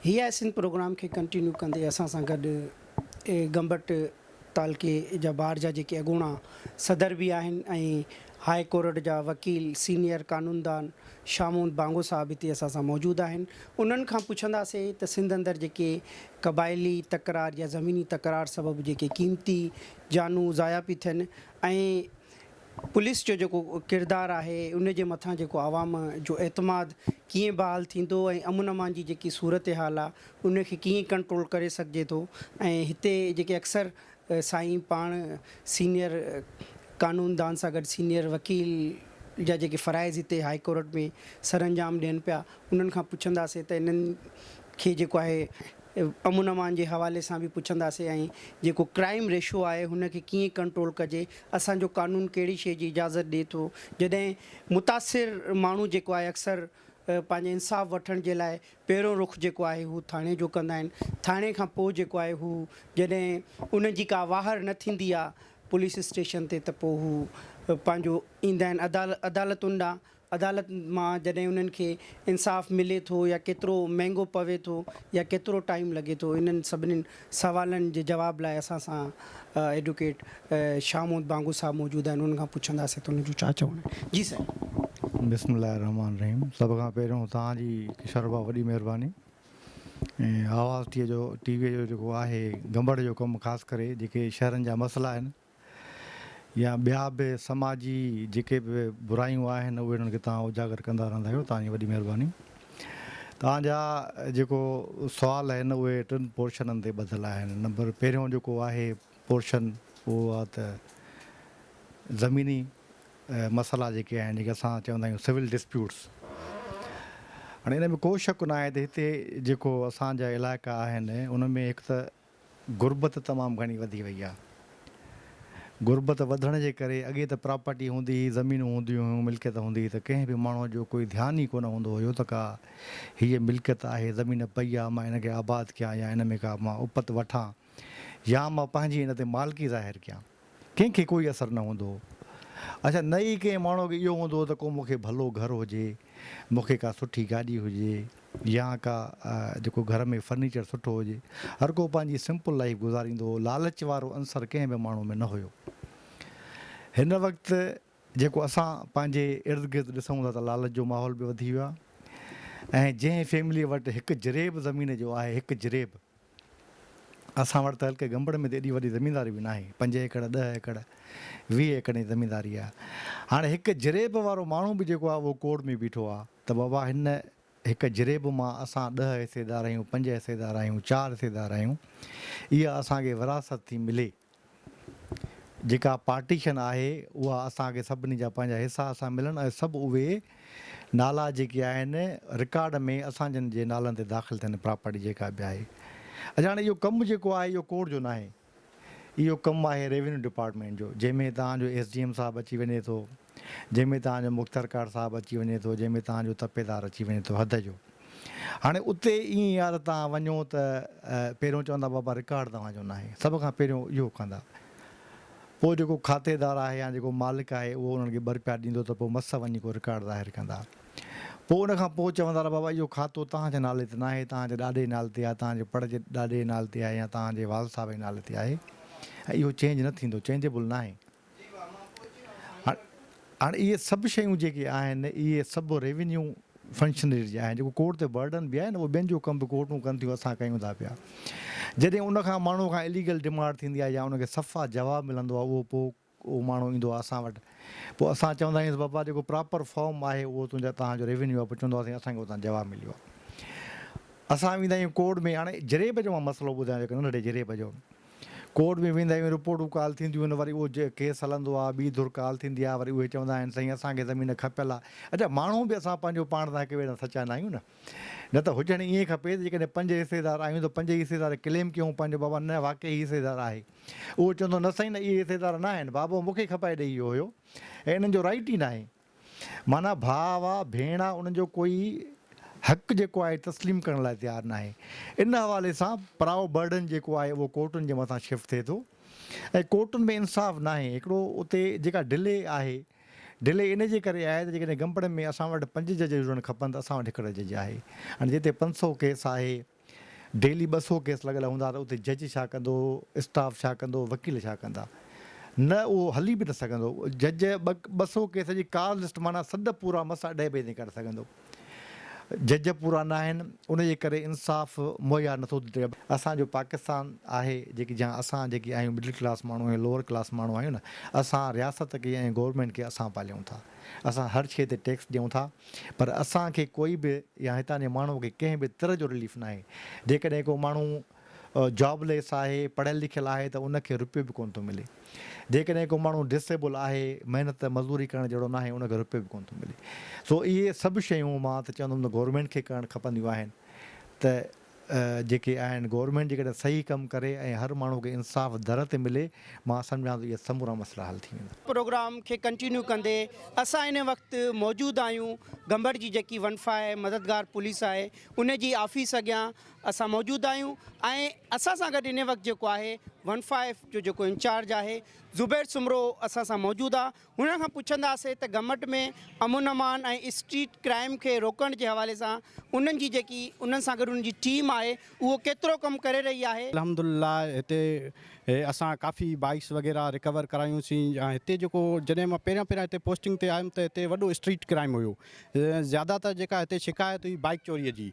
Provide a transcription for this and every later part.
هي آهي سنڌ پروگرام کي ڪنٽينيو ڪندي اسان سان گڏ گمبٽ تعلقي جا بار جا جيڪي اڳوڻا صدر به آهن ۽ هاء ڪورٽ جا وڪيل سينيئر قانوندان شاهه محمد بانگو صاحب هتي اسان سان موجود آهن انهن کان پڇنداسين ته سنڌ اندر جيڪي قبائلي تڪرار يا زميني تڪرار سبب جيڪي قيمتي جانون ضايع پي ٿين ۽ پوليس جو جيڪو ڪردار آهي ان جي مٿان جيڪو عوام جو اعتماد ڪيئن بحال ٿيندو ۽ امن امان جي جيڪي صورتحال آهي ان کي ڪيئن ڪنٽرول ڪري سگهجي ٿو ۽ هتي جيڪي اڪثر سائين پاڻ سينيئر قانون دان سان گڏ سينيئر وڪيل جا جيڪي فرائض هتي هائي ڪورٽ ۾ سرانجام ڏين پيا انهن کان پڇنداسين ته انهن کي جيڪو آهي امن امان جي حوالي سان به پڇنداسين ۽ جيڪو ڪرائيم ريشو آهي هن کي ڪيئن ڪنٽرول ڪجي اسان جو قانون ڪهڙي شيء جي اجازت ڏي ٿو جڏهن متاثر ماڻهو جيڪو آهي اڪثر پنهنجي انصاف وٺڻ جي لاء پهريون رخ جيڪو آهي هو ٿاڻي جو ڪندا آهن ٿاڻي کان پوء جيڪو آهي هو جڏهن انهن جي ڪا واهر نه ٿيندي آهي پوليس اسٽيشن تي ته پوء هو پنهنجو ايندا آهن عدالتن ڏانهن عدالت مان جڏهن انهن کي انصاف ملي ٿو يا ڪيترو مهنگو پوي ٿو يا ڪيترو ٽائيم لڳي ٿو انهن سڀني سوالن جي جواب لاء اسان سان ايڊوڪيٽ شاهه محمد بانگو صاحب موجود آهن انهن کان پڇنداسين ته انهن جو ڇا چوڻ آهي جي سائين. بسم الله الرحمٰن الرحيم سڀ کان پهريون توهان جي ڪشور ڀاء وڏي مهرباني ۽ آواز ٽي جو ٽي وي جو جيڪو آهي گمبڙ جو ڪم خاص ڪري جيڪي شهرن جا مسئلا آهن يا ٻيا به سماجي جيڪي به برايون آهن اهي انهن کي توهان اجاگر ڪندا رهندا آهيو توهان جي وڏي مهرباني. توهان جا جيڪو سوال آهن اهي ٽن پورشنن تي ٻڌل آهن نمبر پهريون جيڪو آهي پورشن اهو آهي ته زميني مسئلا جيڪي آهن جيڪي اسان چوندا آهيون سول ڊسپيوٽس هاڻي ان ۾ ڪو شڪ ناهي ته هتي جيڪو اسان جا علائقا آهن ان ۾ هڪ ته غربت تمام گهڻي وڌي وئي آهي. غربت وڌڻ جي ڪري اڳي ته پراپرٽي هوندي هئي، زمينون هونديون هيون، ملڪيت هوندي هئي ته ڪنهن به ماڻهوء جو ڪوئي ڌيان ئي ڪونه هوندو هيو ته ڪا هيء ملڪيت آهي، زمين پئي آهي، مان ان کي آباد ڪيان يا ان ۾ ڪا مان اپت وٺان يا مان پنهنجي ان تي مالڪي ظاهر ڪيان. ڪنهن کي ڪوئي اثر نه هوندو هو. اڇا نه ئي ڪنهن ماڻهوء کي اهو هوندو هو ته ڪو مون کي ڀلو گهر هجي، مون کي ڪا سٺي گاڏي هجي يا ڪا جيڪو گهر ۾ فرنيچر سٺو هجي. هر ڪو پنهنجي سمپل لائيف گذاريندو هو. لالچ وارو عنصر ڪنهن به ماڻهوء ۾ نه هيو. هن وقت جيڪو اسان پنهنجي ارد گرد ڏسون ٿا ته لالچ جو ماحول به وڌي ويو آهي ۽ جنهن فيمليء وٽ هڪ جريب زمين جو آهي، هڪ جريب، اسان وٽ تعلقي گمبڙ ۾ ته ايڏي وڏي زمينداري به ناهي، پنج ايڪڙ، ڏهه ايڪڙ، 20 ايڪڙن جي زمينداري آهي. هاڻي هڪ جريب وارو ماڻهو به جيڪو آهي اهو ڪورٽ ۾ بيٺو آهي ته بابا هن هڪ جريب مان اسان ڏهه حصيدار آهيون، پنج حصيدار آهيون، چار حصيدار آهيون، اها اسان کي وراثت ٿي ملي. جيڪا پارٽيشن آهي اها اسان کي سڀني جا پنهنجا حصا اسان ملن ۽ سڀ اهي نالا جيڪي آهن رڪارڊ ۾ اسان جن جي نالن تي داخل ٿين پراپرٽي جيڪا به آهي اڇا هاڻي اهو ڪم جيڪو آهي اهو ڪورٽ جو ناهي اهو ڪم آهي ريونيو ڊپارٽمينٽ جو جنهن ۾ توهان جو ايس ڊي ايم صاحب اچي وڃي ٿو جنهن ۾ توهان جو مختيارڪار صاحب اچي وڃي ٿو، جنهن ۾ توهان جو تپيدار اچي وڃي ٿو حد جو. هاڻي اتي ائين آهي ته توهان وڃو ته پهريون چوندا بابا رڪارڊ توهان جو ناهي. سڀ کان پهريون اهو ڪندا. پوء جيڪو کاتيدار آهي يا جيڪو مالڪ آهي اهو انهن کي ٻه رپيا ڏيندو ته پوء مس وڃي ڪو رڪارڊ ظاهر ڪندا. پوء ان کان پوء چوندا ته بابا اهو کاتو توهان جي نالي تي ناهي، توهان جي ڏاڏي جي نالي تي آهي، توهان جي پڙ جي ڏاڏي جي نالي تي آهي يا توهان جي والد صاحب جي نالي تي آهي ۽ اهو چينج نه ٿيندو، چينجيبل ناهي. هاڻي اهي سڀ شيون جيڪي آهن اهي سڀ ريونيو فنڪشنري جا آهن جيڪو ڪورٽ تي برڊن به آهي نه اهو ٻين جو ڪم به ڪورٽون ڪن ٿيون اسان ڪيون ٿا پيا جڏهن ان کان ماڻهو کان اليگل ڊمانڊ ٿيندي آهي يا ان کي صفا جواب ملندو آهي اهو پوء اهو ماڻهو ايندو آهي اسان وٽ پوء اسان چوندا آهيونس بابا جيڪو پراپر فارم آهي اهو تنهنجا توهان جو ريونيو آهي پوء چوندو آهي سائين اسان کي اتان جواب مليو آهي اسان ويندا آهيون ڪورٽ ۾ هاڻي جريب جو مان مسئلو ٻڌايان جيڪو ننڍڙي جريب جو ڪورٽ ۾ ويندا آهيون رپورٽون ڪال ٿينديون آهن وري اهو ڪيس هلندو آهي ٻي ڌر ڪال ٿيندي آهي وري اهي چوندا آهن سائين اسان کي زمين کپيل آهي اڇا ماڻهو به اسان پنهنجو پاڻ سان هڪ ٻئي سان سچا نه آهيون نه نه ته هجڻ ائين کپي ته جيڪڏهن پنج حصيدار آهيون ته پنج ئي حصيدار ڪليم ڪيون پنهنجو بابا نه واقعي هي حصيدار آهي اهو چوندو نه سائين نه اهي حصيدار نه آهن بابو مون کي کپائي ڏئي ويو هيو ۽ انهن جو رائيٽ ئي ناهي معنيٰ ڀاء آ، ڀيڻ آ، انهن جو ڪوئي حق جيڪو آهي تسليم ڪرڻ لاء تيار ناهي. ان حوالي سان پرائو برڊن جيڪو آهي اهو ڪورٽن جي مٿان شفٽ ٿئي ٿو ۽ ڪورٽن ۾ انصاف ناهي. هڪڙو اتي جيڪا ڊلي آهي، ڊلي ان جي ڪري آهي ته جيڪڏهن گمبڙ ۾ اسان وٽ پنج جج هجڻ کپن ته اسان وٽ هڪڙو جج آهي. هاڻي جتي 500 ڪيس آهي. ڊيلي 200 ڪيس لڳل هوندا ته اتي جج ڇا ڪندو، اسٽاف ڇا ڪندو، وڪيل ڇا ڪندا. نه اهو هلي به نه سگهندو. جج 200 ڪيس جي ڪاز لسٽ معنيٰ سڏ پورا مس اڍائي بجي تائين ڪري سگهندو. جج پورا نه آهن ان جي ڪري انصاف مهيا نه ٿو ٿئي. اسان جو پاڪستان آهي جيڪي جا اسان جيڪي آهيون مڊل ڪلاس ماڻهو ۽ لوئر ڪلاس ماڻهو آهيون نه اسان رياست کي ۽ گورنمينٽ کي اسان پاليون ٿا اسان هر شيء تي ٽيڪس ڏيون ٿا پر اسان کي ڪوئي به يا هتان جي ماڻهو کي ڪنهن به طرح جو رليف ناهي جيڪڏهن ڪو ماڻهو جاب ليس آهي پڙهيل لکيل آهي ته ان کي رپيو به ڪونه ٿو ملي جيڪڏهن ڪو ماڻهو ڊسيبل آهي محنت مزدوري ڪرڻ جهڙو ناهي ان کي رپيو به ڪونه ٿو ملي سو اهي سڀ شيون مان ته چوندم ته گورنمينٽ کي ڪرڻ کپنديون آهن ته جيڪي آهن گورنمينٽ جيڪڏهن صحيح ڪم ڪري ۽ هر ماڻهو کي انصاف در تي ملي مان سمجهان ٿو اهي سمورا مسئلا حل ٿي ويندا. پروگرام کي ڪنٽينيو ڪندي اسان ان وقت موجود آهيون گمبٽ جي جيڪي ون فائي مددگار پوليس آهي ان جي آفيس اڳيان اسان موجود آهيون ۽ اسان سان گڏ ان وقت جيڪو آهي ون فائيو جو جيڪو انچارج آهي زبير سومرو اسان سان موجود آ هن کان پڇنداسين ته گمبٽ ۾ امن امان ۽ اسٽريٽ ڪرائيم کي روڪڻ جي حوالي سان انهن جي جيڪي انهن سان گڏ انهن جي ٽيم آهي اهو ڪيترو ڪم ڪري رهي آهي. الحمدلله هتي اسان ڪافي بائيڪس وغيره رڪور ڪرايون سين ۽ هتي جيڪو جڏهن مان پهريان پهريان هتي پوسٽنگ تي آيم ته هتي وڏو اسٽريٽ ڪرائيم هيو زياده تر جيڪا هتي شڪايت هئي بائيڪ چوري جي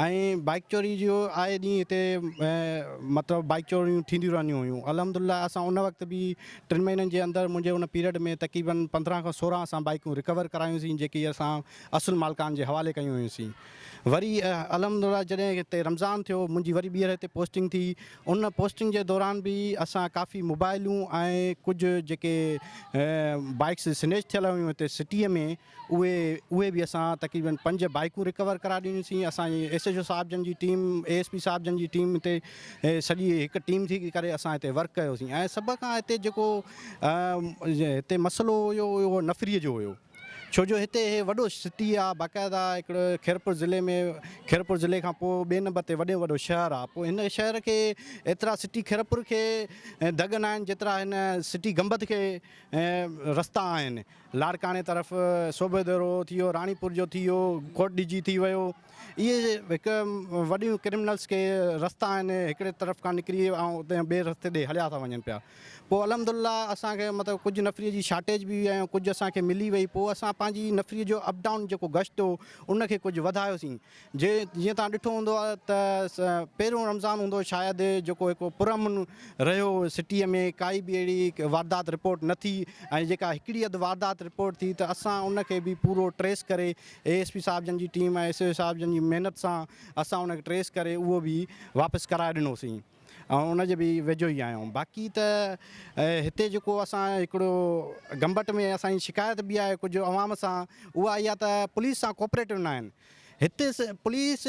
۽ بائيڪ چوري جو آئي ڏينهن هتي مطلب بائيڪ چوريون ٿينديون رهنديون هيون الحمد لله اسان ان وقت به ٽن مهينن جي اندر منهنجي ان پيريڊ ۾ تقريبن 15 کان 16 اسان بائيڪون رڪور ڪرايون سين جيڪي اسان اصل مالڪان جي حوالي ڪيون هيون سين وري الحمد لله جڏهن هتي رمضان ٿيو منهنجي وري ٻيهر هتي پوسٽنگ ٿي ان پوسٽنگ جي دوران به اسان ڪافي موبائلون ۽ ڪجهه جيڪي بائيڪس سنيچ ٿيل هيون هتي سٽيء ۾ اهي اهي به اسان تقريبن پنج بائيڪون رڪور ڪرائي ڏنيون سين اسان جي ايس ايڇ او صاحب جن جي ٽيم اي ايس پي صاحب جن جي ٽيم هتي سڄي هڪ ٽيم ٿي ڪري اسان هتي ورڪ ڪيوسين ۽ سڀ کان هتي جيڪو هتي مسئلو هيو اهو نفري جو هيو ڇو جو هتي هي وڏو سٽي آ باقاعده هڪڙو خيرپور ضلعي ۾ خيرپور ضلعي کان پوء ٻئي نمبر تي وڏي وڏو شهر آ پوء هن شهر کي ايترا سٽي خيرپور کي دڳ ناهن جيترا هن سٽي گنبد کي رستا آهن لاڙڪاڻي طرف صوڀيديرو ٿي ويو، راڻيپور جو ٿي ويو، ڪوٽڏيجي ٿي ويو، اهي هڪ وڏيون ڪرمنلس کي رستا آهن، هڪڙي طرف کان نڪري ۽ اتي ٻئي رستي ڏي هليا ٿا وڃن پيا. پوء الحمد لله اسان کي مطلب ڪجهه نفري جي شارٽيج به هئي ۽ ڪجهه اسان کي ملي وئي، پوء اسان پنهنجي نفري جو اپ ڊائون جيڪو گشت هو ان کي ڪجهه وڌايوسين. جي جيئن توهان ڏٺو هوندو ته پهريون رمضان هوندو شايد جيڪو هڪ پرامن رهيو سٽيء ۾ ڪائي به اهڙي واردات رپورٽ نه ٿي ۽ جيڪا هڪڙي اڌ واردات رپورٽ ٿي ته اسان ان کي به پورو ٽريس ڪري اي ايس پي صاحب جن جي ٽيم ۽ ايس ايس او صاحب جن جي محنت سان اسان ان کي ٽريس ڪري اهو به واپس ڪرائي ڏنوسين. ۽ ان جي به ويجهو ئي آهيون باقي ته هتي جيڪو اسان هڪڙو گمبٽ ۾ اسان جي شڪايت به آهي ڪجهه عوام سان اها اها ته پوليس سان ڪوپريٽو نه آهن هتي پوليس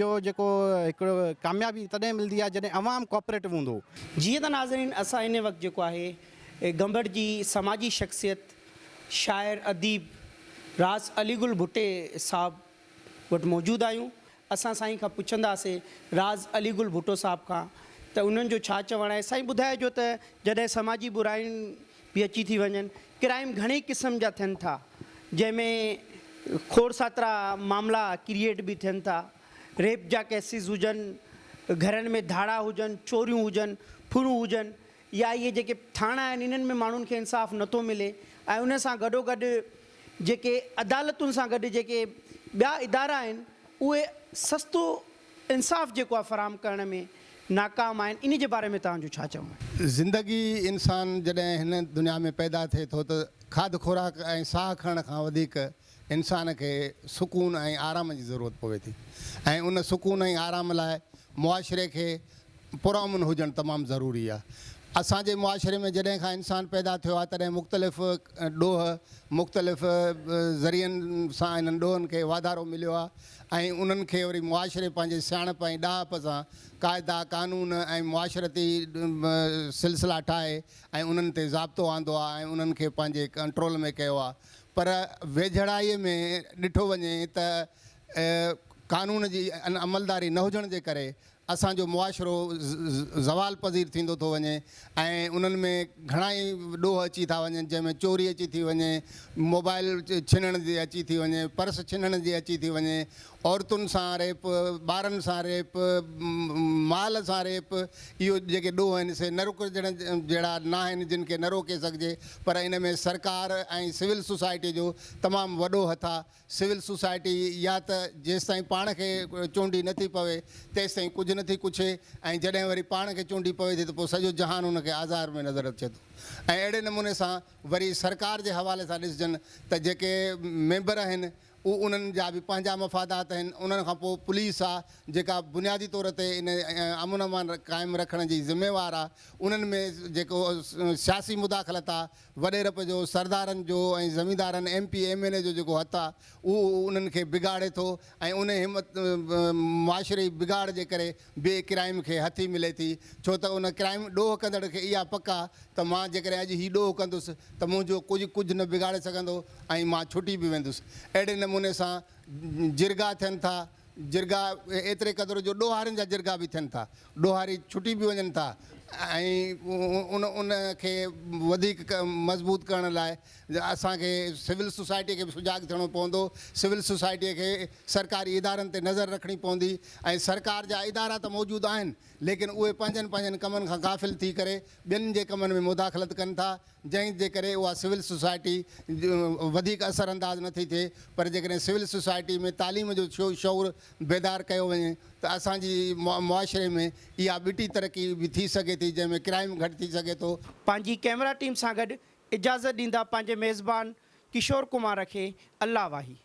جو جيڪو هڪڙو ڪاميابي تڏهن ملندي آهي جڏهن عوام ڪوپريٽو هوندو. جيئن ته ناظرين اسان ان وقت جيڪو آهي گمبٽ جي سماجي شخصيت شاعر اديب راز علي گل ڀٽي صاحب وٽ موجود آهيون. اسان سائين کان پڇنداسين راز علي گل ڀٽو صاحب کان ته انهن جو ڇا چوڻ آهي. سائين ٻڌائجو ته جڏهن سماجي براين به اچي ٿي وڃن، ڪرائيم گهڻي قسم جا ٿين ٿا جنهن ۾ کوڙ ساترا معاملا ڪريئيٽ به ٿين ٿا، ريپ جا ڪيسز هجن، گهرن ۾ ڌاڙا هجن، چوريون هجن، ڦرون هجن يا اهي جيڪي ٿاڻا آهن انهن ۾ ماڻهن کي انصاف نٿو ملي ۽ ان سان گڏوگڏ جيڪي عدالتن سان گڏ جيڪي ٻيا ادارا آهن اهي سستو انصاف جيڪو آهي فراهم ڪرڻ ۾ ناڪام آهن ان جي باري ۾ توهان جو ڇا چوڻ آهي؟ زندگي انسان جڏهن هن دنيا ۾ پيدا ٿئي ٿو ته کاڌ خوراڪ ۽ ساهه کڻڻ کان وڌيڪ انسان کي سڪون ۽ آرام جي ضرورت پوي ٿي ۽ ان سڪون ۽ آرام لاء معاشري کي پرامن هجڻ تمام ضروري آهي. اسان جي معاشري ۾ جڏهن کان انسان پيدا ٿيو آهي تڏهن مختلف ڏوهه مختلف ذريعن سان انهن ڏوهن کي واڌارو مليو آهي ۽ انهن کي وري معاشري پنهنجي سياڻپ ۽ ڏاهپ سان قاعدا قانون ۽ معاشرتي سلسلا ٺاهي ۽ انهن تي ضابطو آندو آهي ۽ انهن کي پنهنجي ڪنٽرول ۾ ڪيو آهي پر ويجهڙائي ۾ ڏٺو وڃي ته قانون جي عملداري نه هجڻ جي ڪري. اسان جو معاشرو زوال پذير ٿيندو ٿو وڃي ۽ انهن ۾ گهڻا ئي ڏوهه اچي ٿا وڃن جنهن ۾ چوري اچي ٿي وڃي، موبائل ڇنڻ جي اچي ٿي وڃي، پرس ڇنڻ جي اچي ٿي وڃي، عورتن سان ريپ، ٻارن سان ريپ، مال سان ريپ، اهو جيڪي ڏوهه آهن سي نه رڪجڻ جهڙا ناهن جن کي نه روڪي سگهجي پر ان ۾ سرڪار ۽ سول سوسائٽي جو تمام وڏو هٿ آهي. سول سوسائٽي يا ته جيستائين پاڻ کي چونڊي نه ٿي پوي تيستائين ڪجهه نه ٿي ڪڇي ۽ جڏهن وري پاڻ کي چونڊي پوي ٿي ته پوء سڄو جهان ان کي آزار ۾ نظر اچي ٿو ۽ اهڙي نموني سان وري سرڪار جي حوالي سان ڏسجن ته جيڪي ميمبر آهن اهي انهن جا به پنهنجا مفادات آهن انهن کان پوء پوليس آ جيڪا بنيادي طور تي ان امن امان قائم رکڻ جي ذميوار آ انهن ۾ جيڪو سياسي مداخلت آ وڏيرپ جو، سردارن جو ۽ زميندارن M P M N A جو جيڪو هٿ آ اهو انهن کي بگاڙي ٿو ۽ انهي همت معاشري بگاڙ جي ڪري به ڪرائيم کي هٿي ملي ٿي ڇو ته ان ڪرائيم ڏوهه ڪندڙ کي اها پڪ آ ته مان جيڪڏهن اڄ هي ڏوهه ڪندس ته منهنجو ڪجهه ڪجهه نه بگاڙي سگهندو ۽ مان ڇٽي به ويندس اهڙي نموني سان جرڳا ٿين ٿا جرڳا ايتري قدر جو ڏوهارين جا جرڳا به ٿين ٿا، ڏوهاري ڇٽي به وڃن ٿا ۽ ان ان کي وڌيڪ مضبوط ڪرڻ لاء اسان کي سول سوسائٽيء کي به سجاڳ ٿيڻو پوندو، سول سوسائٽيء کي سرڪاري ادارن تي نظر رکڻي پوندي ۽ سرڪار جا ادارا ته موجود آهن ليڪن اهي پنهنجن پنهنجن ڪمن کان غافل ٿي ڪري ٻين جي ڪمن ۾ مداخلت ڪن ٿا. جنهن جي ڪري اها سول سوسائٽي وڌيڪ اثر انداز نه ٿي ٿئي پر جيڪڏهن سول سوسائٽي ۾ تعليم جو شعور بيدار ڪيو وڃي ته اسان جي معاشري ۾ اها ٻٽي ترقي به ٿي سگهي ٿي جنهن ۾ ڪرائيم گهٽ ٿي سگهي ٿو. پنهنجي ڪئميرا ٽيم سان گڏ اجازت ڏيندا پنهنجي ميزبان ڪشور ڪمار کي الله واهي.